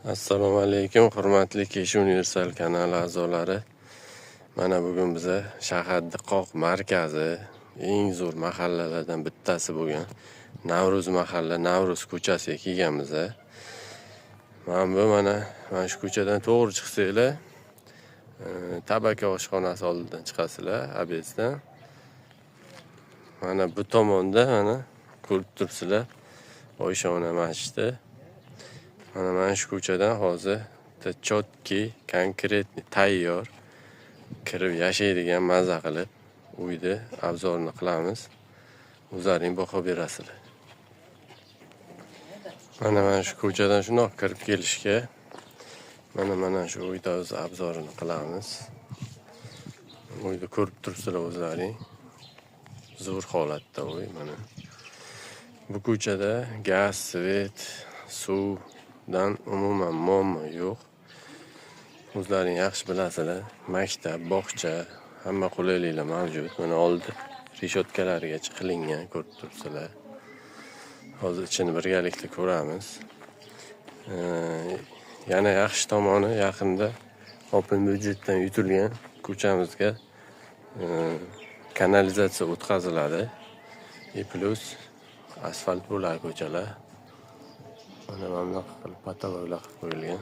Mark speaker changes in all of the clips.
Speaker 1: Assalomu alaykum, hurmatli Kesh Universal kanali a'zolari. Mana bugun biza shaharni qoq markazi, eng zo'r mahallalardan bittasi bo'lgan Navruz mahalla, Navruz ko'chasiga kelganmiz. Mana bu mana shu ko'chadan to'g'ri chiqsanglar, Tabaka oshxonasi oldidan chiqasizlar, obyektdan. Mana bu tomonda mana ko'rib turibsizlar, Oysha ona masjidi. Mana shu ko'chadan hozir bitta чёткий, конкретный, tayyor kirib yashaydigan maza qilib uyni obzorini qilamiz. O'zlaring baho berasizlar. Mana shu ko'chadan shundoq kirib kelishga mana shu uyda o'z obzorini qilamiz. Uyni ko'rib turibsizlar o'zlaring. Zo'r holatda uy mana. Bu ko'chada gaz, svet, suvdan umuman muammo yo'q. O'zlaring yaxshi bilasizlar, maktab, bog'cha, hamma qulayliklar mavjud. Mana oldi reshotkalarigacha qilingan, ko'rib turibsizlar. Hozir ichini birgalikda ko'ramiz. Yana yaxshi tomoni, yaqinda Open byudjetdan yutilgan ko'chamizga kanalizatsiya o'tkaziladi. И плюс asfalt bo'ladi ko'chalar. Mana bunaqa qilib patologlar qilib qo'yilgan.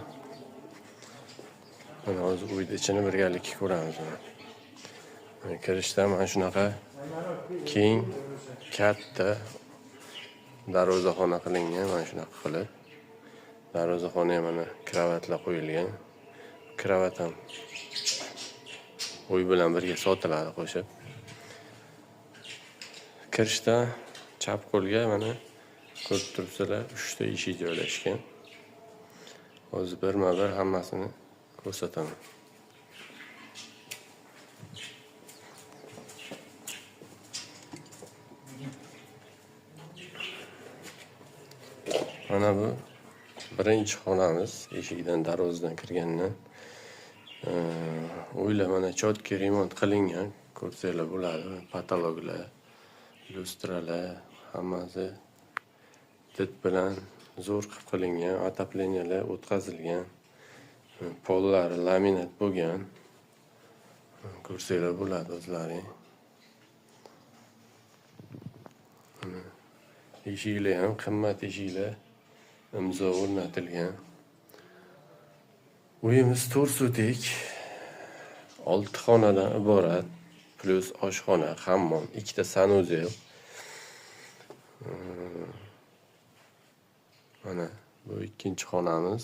Speaker 1: Mana hozir uyni ichini birgalikda ko'ramiz. Mana kirishda mana shunaqa keng, katta darvozaxona qilingan, mana shunaqa qilib. Darvozaxonaga mana kravatlar qo'yilgan. Kravat ham uy bilan birga sotiladi qo'shib. Kirishda chap qo'lga mana ko'rib turibsizlar, 3 ta eshik joylashgan. Hozir birma-bir hammasini ko'rsataman. Mana bu birinchi xonamiz, eshikdan, darvozadan kirgandan. Uylar mana чёткий remont qilingan, ko'rsanglar bo'ladi. Patologlar, lyustralar, hammasi did bilan zo'r qilib qilingan, otopleniyalar o'tkazilgan, pollari laminat bo'lgan. Ko'rsanglar bo'ladi o'zlaring. Eshiklar ham qimmat eshiklar, imzo o'rnatilgan. Uyimiz 4 sotik, 6 xonadan iborat, plus oshxona, hammom, 2 ta sanuzel. Mana bu ikkinchi xonamiz.